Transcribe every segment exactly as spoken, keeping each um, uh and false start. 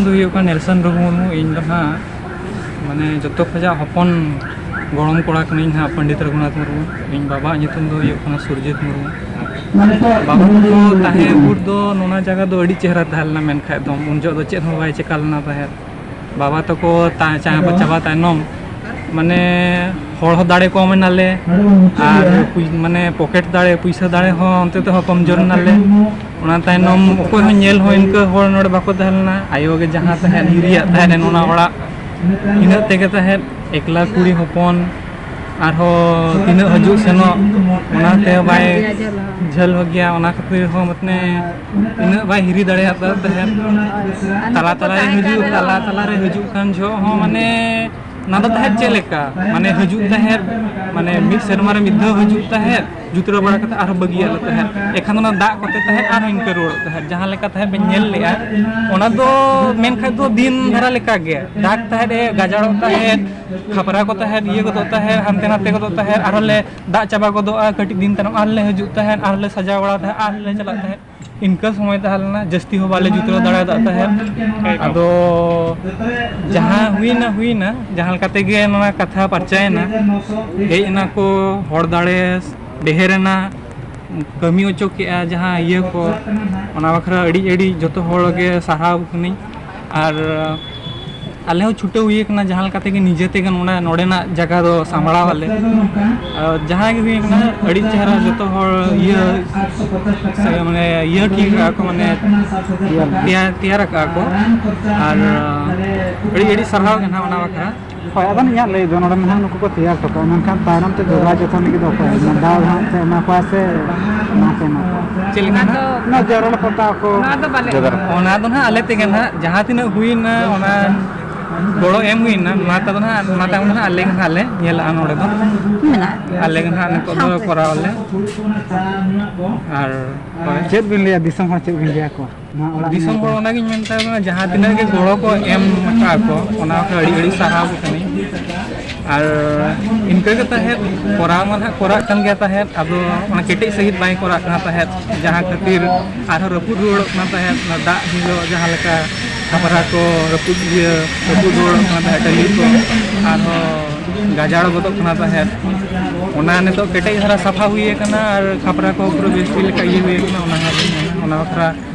ᱫᱚ ᱦᱩᱭᱩᱜ ᱠᱟᱱᱟ ᱱᱮᱞᱥᱚᱱ ᱨᱚᱜᱷᱩ ᱢᱩᱨᱢᱩ᱾ ᱤᱧ ᱫᱚ ᱦᱟᱸᱜ ᱢᱟᱱᱮ ᱡᱚᱛᱚ ᱠᱷᱚᱡᱟᱜ ᱦᱚᱯᱚᱱ ᱜᱚᱲᱚᱢ ᱠᱚᱲᱟ ᱠᱟᱹᱱᱟᱹᱧ ᱦᱟᱸᱜ ᱯᱚᱱᱰᱤᱛ ᱨᱚᱜᱷᱩᱱᱟᱛᱷ ᱢᱩᱨᱢᱩ᱾ ᱤᱧ ᱵᱟᱵᱟᱣᱟᱜ ᱧᱩᱛᱩᱢ ᱫᱚ ᱦᱩᱭᱩᱜ ᱠᱟᱱᱟ ᱥᱩᱨᱡᱤᱛ ᱢᱩᱨᱢᱩ᱾ ᱵᱟᱵᱟ ᱛᱟᱠᱚ ᱛᱟᱦᱮᱸ ᱵᱷᱳᱨ ᱫᱚ ᱱᱚᱣᱟ ᱡᱟᱭᱜᱟ ᱫᱚ ᱟᱹᱰᱤ ᱪᱮᱦᱨᱟ ᱛᱟᱦᱮᱸ ᱞᱮᱱᱟ, ᱢᱮᱱᱠᱷᱟᱡ ᱫᱚ ᱩᱱ ᱡᱚᱦᱚᱜ ᱫᱚ ᱪᱮᱫ ᱦᱚᱸ ᱵᱟᱭ ᱪᱮᱠᱟ ᱞᱮᱱᱟ ᱛᱟᱦᱮᱸᱫ᱾ ᱵᱟᱵᱟ ᱛᱟᱠᱚ ᱛᱟ-, ᱪᱟ-, ᱪᱟᱵᱟ ᱛᱟᱭᱱᱚᱢ ᱢᱟᱱᱮ ᱦᱚᱲ ᱦᱚᱸ ᱫᱟᱲᱮ ᱠᱚᱢ ᱮᱱᱟᱞᱮ, ᱟᱨ ᱯᱩᱭ-, ᱢᱟᱱᱮ ᱯᱚᱠᱮᱴ ᱫᱟᱲᱮ, ᱯᱩᱭᱥᱟᱹ ᱫᱟᱲᱮ ᱦᱚᱸ ᱚᱱᱛᱮ ᱛᱮᱦᱚᱸ ᱠᱚᱢᱡᱳᱨ ᱮᱱᱟᱞᱮ᱾ ᱚᱱᱟ ᱛᱟᱭᱱᱚᱢ ᱚᱠᱚᱭ ᱦᱚᱸ ᱧᱮᱞ ᱦᱚᱸ ᱤᱱᱠᱟᱹ ᱦᱚᱲ ᱱᱚᱰᱮ ᱵᱟᱠᱚ ᱛᱟᱦᱮᱸ ᱞᱮᱱᱟ᱾ ᱟᱭᱳ ᱜᱮ ᱡᱟᱦᱟᱸ ᱛᱟᱦᱮᱸᱫ, ᱦᱤᱨᱤᱭᱟᱜ ᱛᱟᱦᱮᱸᱫ ᱚᱱᱟ ᱚᱲᱟᱜ, ᱤᱱᱟᱹᱜ ᱛᱮᱜᱮ ᱛᱟᱦᱮᱸᱫ᱾ ᱮᱠᱞᱟ ᱠᱩᱲᱤ ᱦᱚᱯᱚᱱ, ᱟᱨᱦᱚᱸ ᱛᱤᱱᱟᱹᱜ ᱦᱤᱡᱩᱜ ᱥᱮᱱᱚᱜ, ᱚᱱᱟᱛᱮ ᱵᱟᱭ ᱡᱷᱟᱹᱞ ᱜᱮᱭᱟ, ᱚᱱᱟ ᱠᱷᱟᱹᱛᱤᱨ ᱦᱚᱸ ᱢᱟᱱᱮ ᱩᱱᱟᱹᱜ ᱵᱟᱭ ᱦᱤᱨᱤ ᱫᱟᱲᱮᱭᱟᱫ ᱛᱟᱦᱮᱸᱫ᱾ ᱛᱟᱞᱟ ᱛᱟᱞᱟᱨᱮ ᱦᱤᱡᱩᱜ, ᱛᱟᱞᱟ ᱛᱟᱞᱟᱨᱮ ᱦᱤᱡᱩᱜ ᱠᱟᱱ ᱡᱚᱦᱚᱜ ᱦᱚᱸ ᱢᱟᱱᱮ ᱚᱱᱟ ᱫᱚ ᱛᱟᱦᱮᱸᱫ ᱪᱮᱫ ᱞᱮᱠᱟ, ᱢᱟᱱᱮ ᱦᱤᱡᱩᱜ ᱛᱟᱦᱮᱸᱫ, ᱢᱟᱱᱮ ᱢᱤᱫ ᱥᱮᱨᱢᱟ ᱨᱮ ᱢᱤᱫ ᱫᱷᱟᱣ ᱦᱤᱡᱩᱜ ᱛᱟᱦᱮᱸᱫ, ᱡᱩᱛᱨᱟᱹ ᱵᱟᱲᱟ ᱠᱟᱛᱮ ᱟᱨᱦᱚᱸ ᱵᱟᱹᱜᱤᱭᱟᱜ ᱞᱮ ᱛᱟᱦᱮᱸᱫ᱾ ᱮᱱᱠᱷᱟᱱ ᱚᱱᱟ ᱫᱟᱜ ᱠᱚᱛᱮ ᱛᱟᱦᱮᱸᱫ ᱟᱨᱦᱚᱸ ᱤᱱᱠᱟᱹ ᱨᱩᱣᱟᱹᱲᱚᱜ ᱛᱟᱦᱮᱸᱫ᱾ ᱡᱟᱦᱟᱸ ᱞᱮᱠᱟ ᱛᱟᱦᱮᱸᱫ ᱵᱮᱱ ᱧᱮᱞ ᱞᱮᱜᱼᱟ, ᱚᱱᱟ ᱫᱚ ᱢᱮᱱᱠᱷᱟᱡ ᱫᱚ ᱫᱤᱱ ᱫᱷᱟᱨᱟ ᱞᱮᱠᱟ ᱜᱮ ᱫᱟᱜ ᱛᱟᱦᱮᱸᱫ, ᱮ ᱜᱟᱡᱟᱲᱚᱜ ᱛᱟᱦᱮᱸᱫ, ᱠᱷᱟᱯᱨᱟ ᱠᱚ ᱛᱟᱦᱮᱸᱫ, ᱤᱭᱟᱹ ᱜᱚᱫᱚᱜ ᱛᱟᱦᱮᱸᱫ, ᱦᱟᱱᱛᱮ ᱱᱟᱛᱮ ᱜᱚᱫᱚᱜ ᱛᱟᱦᱮᱸᱫ, ᱟᱨᱦᱚᱸ ᱞᱮ ᱫᱟᱜ ᱪᱟᱵᱟ ᱜᱚᱫᱚᱜᱼᱟ᱾ ᱠᱟᱹᱴᱤᱡ ᱫᱤᱱ ᱛᱟᱭᱱᱚᱢ ᱟᱨᱦᱚᱸ ᱞᱮ ᱦᱤᱡᱩᱜ ᱛᱟᱦᱮᱸᱫ, ᱟᱨᱦᱚᱸ ᱞᱮ ᱥᱟᱡᱟᱣ ᱵᱟᱲᱟ ᱛᱟᱦᱮᱸᱫ, ᱟᱨᱦᱚᱸ ᱞᱮ ᱪᱟᱞᱟᱜ ᱛᱟᱦᱮᱸᱫ᱾ ᱤᱱᱠᱟᱹ ᱥᱚᱢᱚᱭ ᱛᱟᱦᱮᱸ ᱞᱮᱱᱟ, ᱡᱟᱹᱥᱛᱤ ᱦᱚᱸ ᱵᱟᱞᱮ ᱡᱩᱛᱨᱟᱹᱣ ᱫᱟᱲᱮᱭᱟᱫᱟ ᱛᱟᱦᱮᱸᱫ᱾ ᱟᱫᱚ ᱡᱟᱦᱟᱸ ᱦᱩᱭᱱᱟ, ᱦᱩᱭᱱᱟ, ᱡᱟᱦᱟᱸ ᱞᱮᱠᱟ ᱛᱮᱜᱮ ᱱᱚᱣᱟ ᱠᱟᱛᱷᱟ ᱯᱟᱨᱪᱟᱭᱮᱱᱟ, ᱦᱮᱡ ᱮᱱᱟ ᱠᱚ, ᱦᱚᱲ ᱫᱟᱲᱮ ᱰᱷᱮᱨ ᱮᱱᱟ, ᱠᱟᱹᱢᱤ ᱦᱚᱪᱚ ᱠᱮᱜᱼᱟ ᱡᱟᱦᱟᱸ ᱤᱭᱟᱹ ᱠᱚ, ᱚᱱᱟ ᱵᱟᱠᱷᱨᱟ ᱟᱹᱰᱤ, ᱟᱹᱰᱤ ᱡᱚᱛᱚ ᱦᱚᱲ ᱜᱮ ᱥᱟᱨᱦᱟᱣ ᱠᱟᱹᱱᱟᱹᱧ᱾ ᱟᱨ ᱟᱞᱮ ᱦᱚᱸ ᱪᱷᱩᱴᱟᱹᱣ ᱦᱩᱭ ᱟᱠᱟᱱᱟ, ᱡᱟᱦᱟᱸ ᱞᱮᱠᱟ ᱛᱮᱜᱮ ᱱᱤᱡᱮ ᱛᱮᱜᱮ ᱱᱚᱰᱮ, ᱱᱚᱰᱮᱱᱟᱜ ᱡᱟᱭᱜᱟ ᱫᱚ ᱥᱟᱢᱵᱲᱟᱣ ᱟᱞᱮ᱾ ᱟᱨ ᱡᱟᱦᱟᱸ ᱜᱮ ᱦᱩᱭ ᱟᱠᱟᱱᱟ, ᱟᱹᱰᱤ ᱪᱮᱦᱨᱟ ᱡᱚᱛᱚ ᱦᱚᱲ ᱤᱭᱟᱹ, ᱥᱮ ᱢᱟᱱᱮ ᱤᱭᱟᱹ ᱴᱷᱤᱠ ᱟᱠᱟᱫ ᱠᱚ, ᱢᱟᱱᱮ ᱛᱮᱭᱟᱨ, ᱛᱮᱭᱟᱨ ᱟᱠᱟᱫ ᱠᱚ᱾ ᱟᱨ ᱟᱹᱰᱤ, ᱟᱹᱰᱤ ᱥᱟᱨᱦᱟᱣ ᱜᱮ ᱱᱟᱦᱟᱜ ᱚᱱᱟ ᱵᱟᱠᱷᱨᱟ᱾ ᱦᱳᱭ, ᱟᱫᱚ ᱤᱧᱟᱹᱜ ᱞᱟᱹᱭ ᱫᱚ ᱱᱚᱰᱮ ᱱᱟᱦᱟᱜ ᱱᱩᱠᱩ ᱠᱚ ᱛᱮᱭᱟᱨ ᱦᱚᱴᱚ ᱠᱟᱜᱼᱟ, ᱢᱮᱱᱠᱷᱟᱱ ᱛᱟᱭᱱᱚᱢ ᱛᱮ ᱡᱚᱜᱟᱣ ᱡᱚᱛᱚᱱ ᱞᱟᱹᱜᱤᱫ ᱫᱚ ᱚᱠᱚᱭ ᱫᱟᱣ ᱦᱟᱸᱜ ᱯᱮ ᱮᱢᱟ ᱠᱚᱣᱟ ᱥᱮ ᱵᱟᱝ ᱯᱮ ᱮᱢᱟ ᱠᱚᱣᱟ? ᱪᱮᱫ ᱞᱮᱠᱟ ᱱᱟᱦᱟᱜ? ᱚᱱᱟ ᱡᱮᱨᱮᱲ ᱯᱚᱛᱟᱣ ᱠᱚ᱾ ᱚᱱᱟ ᱫᱚ ᱵᱟᱞᱮ ᱮᱢᱟ ᱠᱚᱣᱟ᱾ ᱚᱱᱟ ᱫᱚ ᱱᱟᱦᱟᱜ ᱟᱞᱮ ᱛᱮᱜᱮ ᱱᱟᱦᱟᱜ ᱡᱟᱦᱟᱸ ᱛᱤᱱᱟᱹᱜ ᱦᱩᱭᱱᱟ, ᱚᱱᱟ ᱜᱚᱲᱚ ᱮᱢ ᱦᱩᱭᱱᱟ, ᱚᱱᱟ ᱛᱮᱫᱚ ᱱᱟᱦᱟᱜ, ᱚᱱᱟ ᱛᱟᱭᱚᱢ ᱫᱚ ᱱᱟᱦᱟᱜ ᱟᱞᱮ ᱜᱮ ᱱᱟᱦᱟᱜ ᱞᱮ ᱧᱮᱞᱟᱜᱼᱟ ᱱᱚᱰᱮ ᱫᱚ᱾ ᱢᱮᱱᱟᱜᱼᱟ᱾ ᱟᱞᱮ ᱜᱮ ᱱᱟᱦᱟᱜ ᱱᱤᱛᱚᱜ ᱫᱚ ᱥᱟᱶᱛᱮ᱾ ᱠᱚᱨᱟᱣ ᱟᱞᱮ᱾ ᱟᱨ ᱦᱳᱭ᱾ ᱪᱮᱫ ᱵᱤᱱ ᱞᱟᱹᱭᱟ, ᱫᱤᱥᱚᱢ ᱦᱚᱲ ᱪᱮᱫ ᱵᱤᱱ ᱞᱟᱹᱭᱟ ᱠᱚᱣᱟ? ᱱᱚᱣᱟ ᱚᱲᱟᱜ ᱫᱤᱥᱚᱢ ᱧᱮᱞ ᱦᱚᱲ ᱛᱮ᱾ ᱚᱱᱟᱜᱤᱧ ᱢᱮᱱ ᱛᱟᱵᱚᱱᱟ, ᱡᱟᱦᱟᱸ ᱛᱤᱱᱟᱹᱜ ᱜᱮ ᱜᱚᱲᱚ ᱠᱚ ᱮᱢ ᱟᱠᱟᱫ ᱠᱚ, ᱚᱱᱟ ᱠᱚ ᱟᱹᱰᱤ, ᱟᱹᱰᱤ ᱥᱟᱨᱦᱟᱣ ᱜᱮ ᱠᱟᱹᱱᱟᱹᱧ᱾ ᱟᱨ ᱤᱱᱠᱟᱹ ᱜᱮ ᱛᱟᱦᱮᱸᱫ, ᱠᱚᱨᱟᱣ ᱢᱟ ᱱᱟᱦᱟᱜ ᱠᱚᱨᱟᱜ ᱠᱟᱱ ᱜᱮᱭᱟ ᱛᱟᱦᱮᱸᱫ, ᱟᱫᱚ ᱚᱱᱟ ᱠᱮᱴᱮᱡ ᱥᱟᱺᱦᱤᱡ ᱵᱟᱭ ᱠᱚᱨᱟᱜ ᱠᱟᱱᱟ ᱛᱟᱦᱮᱸᱫ, ᱡᱟᱦᱟᱸ ᱠᱷᱟᱹᱛᱤᱨ ᱟᱨᱦᱚᱸ ᱨᱟᱹᱯᱩᱫ ᱨᱩᱣᱟᱹᱲᱚᱜ ᱠᱟᱱᱟ ᱛᱟᱦᱮᱸᱫ᱾ ᱚᱱᱟ ᱫᱟᱜ ᱦᱤᱞᱳᱜ ᱡᱟᱦᱟᱸ ᱞᱮᱠᱟ ᱠᱷᱟᱯᱨᱟ ᱠᱚ ᱨᱟᱹᱯᱩᱫ, ᱤᱭᱟᱹ, ᱨᱟᱹᱯᱩᱫ ᱨᱩᱣᱟᱹᱲᱚᱜ ᱠᱟᱱᱟ ᱛᱟᱦᱮᱸᱫ, ᱴᱟᱹᱞᱤ ᱠᱚ ᱟᱨᱦᱚᱸ ᱜᱟᱡᱟᱲ ᱜᱚᱫᱚᱜ ᱠᱟᱱᱟ ᱛᱟᱦᱮᱸᱫ᱾ ᱚᱱᱟ ᱱᱤᱛᱚᱜ ᱠᱮᱴᱮᱡ ᱫᱷᱟᱨᱟ ᱥᱟᱯᱷᱟ ᱦᱩᱭ ᱟᱠᱟᱱᱟ ᱟᱨ ᱠᱷᱟᱯᱨᱟ ᱠᱚ ᱯᱩᱨᱟᱹ ᱵᱮᱥ ᱴᱷᱤᱠ ᱞᱮᱠᱟ ᱤᱭᱟᱹ ᱦᱩᱭ ᱟᱠᱟᱱᱟ᱾ ᱚᱱᱟ ᱦᱚᱸ ᱟᱹᱞᱤᱧ ᱢᱮᱱᱟ, ᱚᱱᱟ ᱵᱟᱠᱷᱨᱟ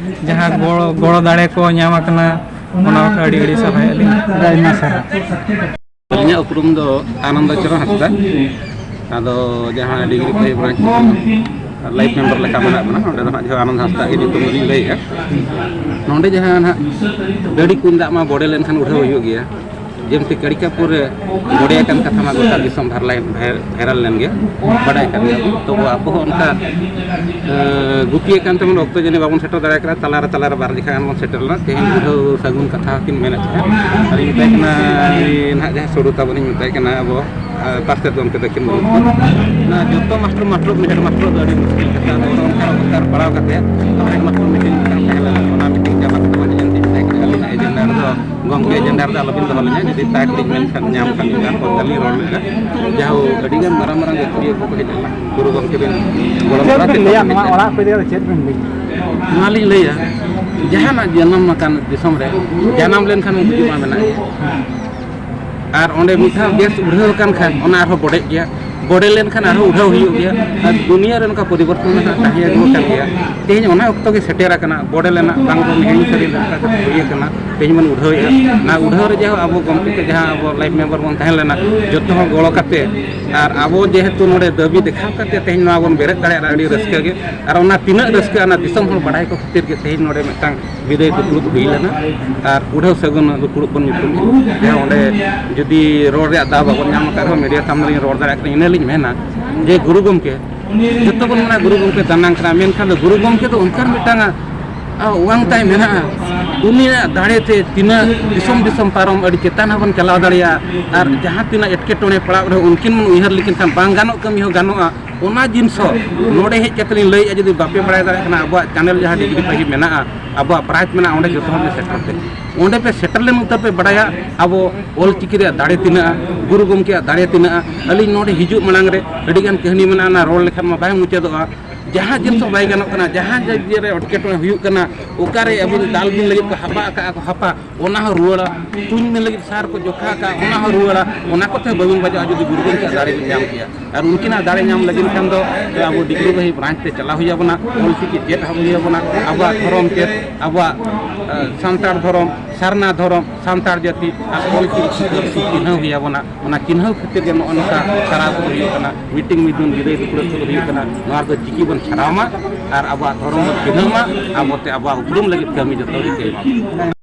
ᱡᱟᱦᱟᱸ ᱜᱚᱲᱚ, ᱜᱚᱲᱚ ᱫᱟᱲᱮ ᱠᱚ ᱧᱟᱢ ᱟᱠᱟᱱᱟ, ᱚᱱᱟ ᱵᱟᱠᱷᱨᱟ ᱟᱹᱰᱤ ᱟᱹᱰᱤ ᱥᱟᱨᱦᱟᱣ ᱟᱹᱞᱤᱧ᱾ ᱟᱹᱰᱤ ᱟᱭᱢᱟ ᱥᱟᱨᱦᱟᱣ᱾ ᱟᱹᱞᱤᱧᱟᱜ ᱩᱯᱨᱩᱢ ᱫᱚ ᱟᱱᱚᱱᱫᱚ ᱪᱚᱨᱚᱱ ᱦᱟᱸᱥᱫᱟ᱾ ᱟᱫᱚ ᱡᱟᱦᱟᱸ ᱰᱤᱜᱽᱨᱤ ᱯᱟᱹᱦᱤ ᱵᱨᱟᱧᱪ ᱞᱟᱭᱤᱯᱷ ᱢᱮᱢᱵᱟᱨ ᱞᱮᱠᱟ ᱢᱮᱱᱟᱜ ᱵᱚᱱᱟ, ᱱᱚᱸᱰᱮ ᱫᱚ ᱦᱟᱸᱜ ᱡᱚᱦᱚᱨ ᱟᱱᱚᱱᱫᱚ ᱦᱟᱸᱥᱫᱟ ᱜᱮ ᱧᱩᱛᱩᱢ ᱞᱤᱧ ᱞᱟᱹᱭᱮᱜᱼᱟ᱾ ᱱᱚᱸᱰᱮ ᱡᱟᱦᱟᱸ ᱱᱟᱦᱟᱜ ᱰᱟᱹᱰᱤ ᱠᱩᱧ ᱫᱟᱜ ᱢᱟ ᱵᱚᱰᱮ ᱞᱮᱱᱠᱷᱟᱱ ᱩᱰᱷᱟᱹᱣ ᱦᱩᱭᱩᱜ ᱜᱮᱭᱟ᱾ ᱡᱮᱢᱛᱤ ᱠᱟᱲᱤᱠᱟᱯᱩᱨ ᱨᱮ ᱵᱚᱰᱮ ᱟᱠᱟᱱ ᱠᱟᱛᱷᱟ ᱢᱟ ᱜᱚᱴᱟ ᱫᱤᱥᱚᱢ ᱵᱷᱟᱨᱞᱟᱭ-, ᱵᱷᱟᱭ-, ᱵᱷᱟᱭᱨᱟᱞ ᱞᱮᱱ ᱜᱮᱭᱟ, ᱵᱟᱰᱟᱭ ᱠᱟᱱ ᱜᱮᱭᱟ ᱵᱚᱱ᱾ ᱛᱚᱵᱩ ᱟᱵᱚ ᱦᱚᱸ ᱚᱱᱠᱟ, ᱮ, ᱜᱩᱯᱤ ᱟᱠᱟᱱ ᱛᱮᱵᱚᱱ ᱚᱠᱛᱚ ᱡᱟᱹᱱᱤᱡ ᱵᱟᱵᱚᱱ ᱥᱮᱴᱮᱨ ᱫᱟᱲᱮ ᱠᱟᱫᱟ, ᱛᱟᱞᱟᱨᱮ, ᱛᱟᱞᱟᱨᱮ ᱵᱟᱨ ᱡᱮᱠᱷᱟ ᱜᱟᱱ ᱵᱚᱱ ᱥᱮᱴᱮᱨ ᱞᱮᱱᱟ᱾ ᱛᱮᱦᱮᱧ ᱩᱰᱷᱟᱹᱣ ᱥᱟᱹᱜᱩᱱ ᱠᱟᱛᱷᱟ ᱦᱚᱸᱠᱤᱱ ᱢᱮᱱᱮᱫ ᱛᱟᱦᱮᱸᱫ᱾ ᱟᱨ ᱤᱧ ᱢᱮᱛᱟᱭ ᱠᱟᱱᱟ, ᱱᱟᱦᱟᱜ ᱡᱟᱦᱟᱸ ᱥᱩᱨᱩ ᱛᱟᱵᱚᱱᱤᱧ ᱢᱮᱛᱟᱭ ᱠᱟᱱᱟ, ᱟᱵᱚ ᱟᱨ ᱯᱟᱨᱥᱮᱛ ᱜᱚᱢᱠᱮ ᱛᱟᱹᱠᱤᱱ ᱵᱟᱹᱱᱩᱜ ᱠᱤᱱᱟ᱾ ᱚᱱᱟ ᱡᱚᱛᱚ ᱢᱟᱥᱴᱟᱨ, ᱢᱟᱥᱴᱟᱨ ᱨᱮ ᱦᱮᱰ ᱢᱟᱥᱴᱟᱨ ᱫᱚ ᱟᱹᱰᱤ ᱢᱩᱥᱠᱤᱞ ᱠᱟᱛᱷᱟ᱾ ᱟᱫᱚ ᱚᱱᱮ ᱚᱱᱠᱟ ᱚᱵᱚᱥᱛᱟ ᱨᱮ ᱯᱟᱲᱟᱣ ᱠᱟᱛᱮ ᱦᱮᱰ ᱢᱟᱥᱴᱟᱨ ᱢᱤᱴᱤᱝ ᱢᱤᱫᱴᱟᱝ ᱛᱟᱦᱮᱸ ᱞᱮᱱᱟ, ᱚᱱᱟ ᱢᱤᱴᱤᱝ ᱪᱟᱵᱟ ᱠᱟᱛᱮ ᱢᱟᱹᱡᱷᱤ ᱟᱱᱛᱤ ᱢᱮᱛᱟᱭ ᱠᱟᱱᱟ, ᱟᱹᱞᱤᱧᱟᱜ ᱮᱡᱮᱱᱰᱟ ᱨᱮᱫᱚ, ᱜᱚᱢᱠᱮ ᱮᱡᱮᱱᱰᱟ ᱨᱮᱫᱚ ᱟᱞᱚᱵᱤᱱ ᱫᱚᱦᱚ ᱞᱤᱧᱟ, ᱡᱩᱫᱤ ᱛᱟᱠ ᱞᱤᱧ ᱢᱮᱱᱠᱷᱟᱱ ᱧᱟᱢ ᱠᱷᱟᱱ ᱚᱱᱟ ᱯᱚᱨ ᱛᱟᱹᱞᱤᱧ ᱨᱚᱲ ᱞᱮᱫᱟ᱾ ᱡᱟᱦᱳ, ᱟᱹᱰᱤᱜᱟᱱ ᱢᱟᱨᱟᱝ ᱢᱟᱨᱟᱝ ᱜᱟᱹᱠᱷᱩᱲᱤᱭᱟᱹ ᱠᱚᱠᱚ ᱦᱮᱡ ᱞᱮᱱᱟ, ᱜᱩᱨᱩ ᱜᱚᱢᱠᱮ ᱵᱮᱱ ᱜᱚᱲᱚ ᱪᱮᱫ ᱜᱚᱲᱚ ᱵᱤᱱ ᱛᱮᱠᱚ ᱞᱟᱹᱭᱟ? ᱦᱮᱡ ᱱᱚᱣᱟ ᱞᱮᱱᱟ᱾ ᱚᱲᱟᱜ ᱠᱚ ᱤᱫᱤ ᱠᱟᱛᱮ ᱪᱮᱫ ᱵᱤᱱ ᱞᱟᱹᱭᱟ? ᱱᱚᱣᱟ ᱞᱤᱧ ᱞᱟᱹᱭᱟ, ᱡᱟᱦᱟᱱᱟᱜ ᱡᱟᱱᱟᱢ ᱟᱠᱟᱱ ᱫᱤᱥᱚᱢ ᱨᱮ, ᱡᱟᱱᱟᱢ ᱞᱮᱱᱠᱷᱟᱱ ᱩᱱᱠᱩ ᱢᱟ ᱢᱮᱱᱟᱜ ᱜᱮᱭᱟ᱾ ᱟᱨ ᱚᱸᱰᱮ ᱢᱤᱫ ᱫᱷᱟᱣ ᱜᱮᱥ ᱩᱰᱷᱟᱹᱣ ᱟᱠᱟᱱ ᱠᱷᱟᱱ, ᱚᱱᱟ ᱟᱨᱦᱚᱸ ᱵᱚᱰᱮᱡ ᱜᱮᱭᱟ, ᱵᱚᱰᱮ ᱞᱮᱱᱠᱷᱟᱱ ᱟᱨᱦᱚᱸ ᱩᱰᱷᱟᱹᱣ ᱦᱩᱭᱩᱜ ᱜᱮᱭᱟ᱾ ᱟᱨ ᱫᱩᱱᱤᱭᱟᱹ ᱨᱮ ᱱᱚᱝᱠᱟ ᱯᱚᱨᱤᱵᱚᱨᱛᱚᱱ ᱫᱚ ᱱᱟᱦᱟᱜ ᱛᱟᱦᱮᱸ ᱟᱹᱜᱩ ᱟᱠᱟᱱ ᱜᱮᱭᱟ᱾ ᱛᱮᱦᱮᱧ ᱚᱱᱟ ᱚᱠᱛᱚ ᱜᱮ ᱥᱮᱴᱮᱨ ᱟᱠᱟᱱᱟ, ᱵᱚᱰᱮ ᱞᱮᱱᱟ, ᱵᱟᱝ ᱫᱚ ᱦᱤᱲᱤᱧ ᱥᱟᱹᱨᱤ ᱞᱮᱱᱟ, ᱦᱩᱭ ᱟᱠᱟᱱᱟ, ᱛᱮᱦᱮᱧ ᱵᱚᱱ ᱩᱰᱷᱟᱹᱣᱮᱫᱼᱟ᱾ ᱚᱱᱟ ᱩᱰᱷᱟᱹᱣ ᱨᱮ ᱡᱟᱦᱟᱸ ᱟᱵᱚ ᱜᱚᱢᱠᱮ ᱠᱚ, ᱡᱟᱦᱟᱸ ᱟᱵᱚ ᱞᱟᱭᱤᱯᱷ ᱢᱮᱢᱵᱟᱨ ᱵᱚᱱ ᱛᱟᱦᱮᱸ ᱞᱮᱱᱟ, ᱡᱚᱛᱚ ᱦᱚᱲ ᱜᱚᱲᱚ ᱠᱟᱛᱮ ᱟᱨ ᱟᱵᱚ ᱡᱮᱦᱮᱛᱩ ᱱᱚᱰᱮ ᱫᱟᱹᱵᱤ ᱫᱮᱠᱷᱟᱣ ᱠᱟᱛᱮ ᱛᱮᱦᱮᱧ ᱱᱚᱣᱟ ᱵᱚᱱ ᱵᱮᱨᱮᱫ ᱫᱟᱲᱮᱭᱟᱜᱼᱟ, ᱟᱹᱰᱤ ᱨᱟᱹᱥᱠᱟᱹ ᱜᱮ᱾ ᱟᱨ ᱚᱱᱟ ᱛᱤᱱᱟᱹᱜ ᱨᱟᱹᱥᱠᱟᱹ, ᱚᱱᱟ ᱫᱤᱥᱚᱢ ᱦᱚᱲ ᱵᱟᱲᱟᱭ ᱠᱚ ᱠᱷᱟᱹᱛᱤᱨ ᱜᱮ ᱛᱮᱦᱮᱧ ᱱᱚᱰᱮ ᱢᱤᱫᱴᱟᱝ ᱵᱤᱫᱟᱹᱭ ᱫᱩᱯᱲᱩᱵ ᱦᱩᱭ ᱞᱮᱱᱟ᱾ ᱟᱨ ᱩᱰᱷᱟᱹᱣ ᱥᱟᱹᱜᱩᱱ ᱫᱩᱯᱲᱩᱵ ᱵᱚᱱ ᱧᱩᱛᱩᱢ ᱮᱫᱟ᱾ ᱚᱸᱰᱮ ᱡᱩᱫᱤ ᱨᱚᱲ ᱨᱮᱭᱟᱜ ᱫᱟᱣ ᱵᱟᱵᱚᱱ ᱧᱟᱢ ᱟᱠᱟᱫ ᱨᱮᱦᱚᱸ, ᱢᱤᱰᱤᱭᱟ ᱥᱟᱢᱱᱮ ᱨᱤᱧ ᱨᱚᱲ ᱫᱟᱲᱮᱭᱟᱜ ᱠᱟᱱᱟ, ᱤᱱᱟᱹᱞᱤᱧ ᱢᱮᱱᱟ ᱡᱮ ᱜᱩᱨᱩ ᱜᱚᱢᱠᱮ, ᱡᱚᱛᱚ ᱵᱚᱱ ᱢᱮᱱᱟ ᱜᱩᱨᱩ ᱜᱚᱢᱠᱮ ᱫᱟᱱᱟᱝ ᱠᱟᱱᱟ, ᱢᱮᱱᱠᱷᱟᱱ ᱫᱚ ᱜᱩᱨᱩ ᱜᱚᱢᱠᱮ ᱫᱚ ᱚᱱᱠᱟᱱ ᱢᱤᱫᱴᱟᱝ, ᱟ, ᱚᱣᱟᱝ ᱛᱟᱭ ᱢᱮᱱᱟᱜᱼᱟ, ᱩᱱᱤᱭᱟᱜ ᱫᱟᱲᱮ ᱛᱮ ᱛᱤᱱᱟᱹᱜ ᱫᱤᱥᱚᱢ ᱫᱤᱥᱚᱢ ᱯᱟᱨᱚᱢ ᱟᱹᱰᱤ ᱪᱮᱛᱟᱱ ᱦᱚᱸᱵᱚᱱ ᱪᱟᱞᱟᱣ ᱫᱟᱲᱮᱭᱟᱜᱼᱟ᱾ ᱟᱨ ᱡᱟᱦᱟᱸ ᱛᱤᱱᱟᱹᱜ ᱮᱴᱠᱮᱴᱚᱬᱮ ᱯᱟᱲᱟᱣ ᱨᱮᱦᱚᱸ ᱩᱱᱠᱤᱱ ᱵᱚᱱ ᱩᱭᱦᱟᱹᱨ ᱞᱮᱠᱤᱱ ᱠᱷᱟᱱ ᱵᱟᱝ ᱜᱟᱱᱚᱜ ᱠᱟᱹᱢᱤ ᱦᱚᱸ ᱜᱟᱱᱚᱜᱼᱟ᱾ ᱚᱱᱟ ᱡᱤᱱᱤᱥ ᱦᱚᱸ ᱱᱚᱰᱮ ᱦᱮᱡ ᱠᱟᱛᱮ ᱞᱤᱧ ᱞᱟᱹᱭᱮᱫᱼᱟ, ᱡᱩᱫᱤ ᱵᱟᱯᱮ ᱵᱟᱲᱟᱭ ᱫᱟᱲᱮᱭᱟᱜ ᱠᱷᱟᱱ ᱟᱵᱚᱣᱟᱜ ᱪᱮᱱᱮᱞ ᱡᱟᱦᱟᱸ ᱰᱤᱜᱽᱨᱤ ᱯᱟᱹᱦᱤ ᱢᱮᱱᱟᱜᱼᱟ, ᱟᱵᱚᱣᱟᱜ ᱵᱨᱟᱧᱪ ᱢᱮᱱᱟᱜᱼᱟ, ᱚᱸᱰᱮ ᱡᱚᱛᱚ ᱦᱚᱲ ᱜᱮ ᱥᱮᱴᱮᱨ ᱯᱮ᱾ ᱚᱸᱰᱮ ᱯᱮ ᱥᱮᱴᱮᱨ ᱞᱮᱱ ᱩᱛᱟᱹᱨ ᱯᱮ ᱵᱟᱲᱟᱭᱟ ᱟᱵᱚ ᱚᱞ ᱪᱤᱠᱤ ᱨᱮᱭᱟᱜ ᱫᱟᱲᱮ ᱛᱤᱱᱟᱹᱜᱼᱟ, ᱜᱩᱨᱩ ᱜᱚᱢᱠᱮᱭᱟᱜ ᱫᱟᱲᱮ ᱛᱤᱱᱟᱹᱜᱼᱟ᱾ ᱟᱹᱞᱤᱧ ᱱᱚᱰᱮ ᱦᱤᱡᱩᱜ ᱢᱟᱲᱟᱝ ᱨᱮ ᱟᱹᱰᱤᱜᱟᱱ ᱠᱟᱹᱦᱱᱤ ᱢᱮᱱᱟᱜᱼᱟ, ᱚᱱᱟ ᱨᱚᱲ ᱞᱮᱠᱷᱟᱱ ᱢᱟ ᱵᱟᱭ ᱢᱩᱪᱟᱹᱫᱚᱜᱼᱟ᱾ ᱡᱟᱦᱟᱸ ᱡᱤᱱᱤᱥ ᱦᱚᱸ ᱵᱟᱭ ᱜᱟᱱᱚᱜ ᱠᱟᱱᱟ, ᱡᱟᱦᱟᱸ ᱡᱟᱭᱜᱟ ᱨᱮ ᱮᱴᱠᱮᱴᱚᱬᱮ ᱦᱩᱭᱩᱜ ᱠᱟᱱᱟ, ᱚᱠᱟᱨᱮ ᱟᱵᱚ ᱫᱟᱞ ᱵᱤᱱ ᱞᱟᱹᱜᱤᱫ ᱠᱚ ᱦᱟᱯᱟ ᱟᱠᱟᱫᱼᱟ ᱠᱚ ᱦᱟᱯᱟ, ᱚᱱᱟ ᱦᱚᱸ ᱨᱩᱣᱟᱹᱲᱟ᱾ ᱛᱩᱧ ᱢᱮ ᱞᱟᱹᱜᱤᱫ ᱥᱟᱨ ᱠᱚ ᱡᱚᱠᱷᱟ ᱟᱠᱟᱫᱼᱟ, ᱚᱱᱟ ᱦᱚᱸ ᱨᱩᱣᱟᱹᱲᱟ᱾ ᱚᱱᱟ ᱠᱚᱛᱮ ᱵᱟᱹᱵᱤᱱ ᱵᱟᱡᱟᱜᱼᱟ ᱡᱩᱫᱤ ᱜᱩᱨᱩ ᱜᱚᱢᱠᱮᱭᱟᱜ ᱫᱟᱲᱮ ᱵᱤᱱ ᱧᱟᱢ ᱠᱮᱭᱟ᱾ ᱟᱨ ᱩᱱᱠᱤᱱᱟᱜ ᱫᱟᱲᱮ ᱧᱟᱢ ᱞᱟᱹᱜᱤᱫ ᱠᱷᱟᱱ ᱫᱚ ᱟᱵᱚ ᱰᱤᱜᱽᱨᱤ ᱵᱟᱹᱦᱤ ᱵᱨᱟᱧᱪ ᱛᱮ ᱪᱟᱞᱟᱣ ᱦᱩᱭ ᱟᱵᱚᱱᱟ, ᱚᱞᱪᱤᱠᱤ ᱪᱮᱫ ᱦᱩᱭ ᱟᱵᱚᱱᱟ, ᱟᱵᱚᱣᱟᱜ ᱫᱷᱚᱨᱚᱢ ᱪᱮᱫ, ᱟᱵᱚᱣᱟᱜ ᱥᱟᱱᱛᱟᱲ ᱫᱷᱚᱨᱚᱢ, ᱥᱟᱨᱱᱟ ᱫᱷᱚᱨᱚᱢ, ᱥᱟᱱᱛᱟᱲ ᱡᱟᱹᱛᱤ ᱟᱨ ᱚᱞ ᱪᱤᱠᱤ ᱯᱟᱹᱨᱥᱤ ᱪᱤᱱᱦᱟᱹᱣ ᱦᱩᱭ ᱟᱵᱚᱱᱟ᱾ ᱚᱱᱟ ᱪᱤᱱᱦᱟᱹᱣ ᱠᱷᱟᱹᱛᱤᱨ ᱜᱮ ᱱᱚᱜᱼᱚ ᱱᱚᱝᱠᱟ ᱥᱟᱨᱟ ᱠᱚ ᱦᱩᱭᱩᱜ ᱠᱟᱱᱟ, ᱢᱤᱴᱤᱝ ᱢᱤᱫᱩᱱ ᱜᱤᱨᱟᱹ ᱫᱩᱯᱲᱟᱹ ᱠᱚ ᱦᱩᱭᱩᱜ ᱠᱟᱱᱟ᱾ ᱱᱚᱣᱟ ᱫᱚ ᱪᱤᱠᱤ ᱵᱚᱱ ᱪᱷᱟᱨᱟᱣ ᱢᱟ ᱟᱨ ᱟᱵᱚᱣᱟᱜ ᱫᱷᱚᱨᱚᱢ ᱵᱚᱱ ᱪᱤᱱᱦᱟᱹᱣ ᱢᱟ, ᱟᱵᱚᱛᱮ ᱟᱵᱚᱣᱟᱜ ᱩᱯᱨᱩᱢ ᱞᱟᱹᱜᱤᱫ ᱠᱟᱹᱢᱤ ᱡᱚᱛᱚ ᱨᱤᱠᱟᱹᱭ ᱢᱟ᱾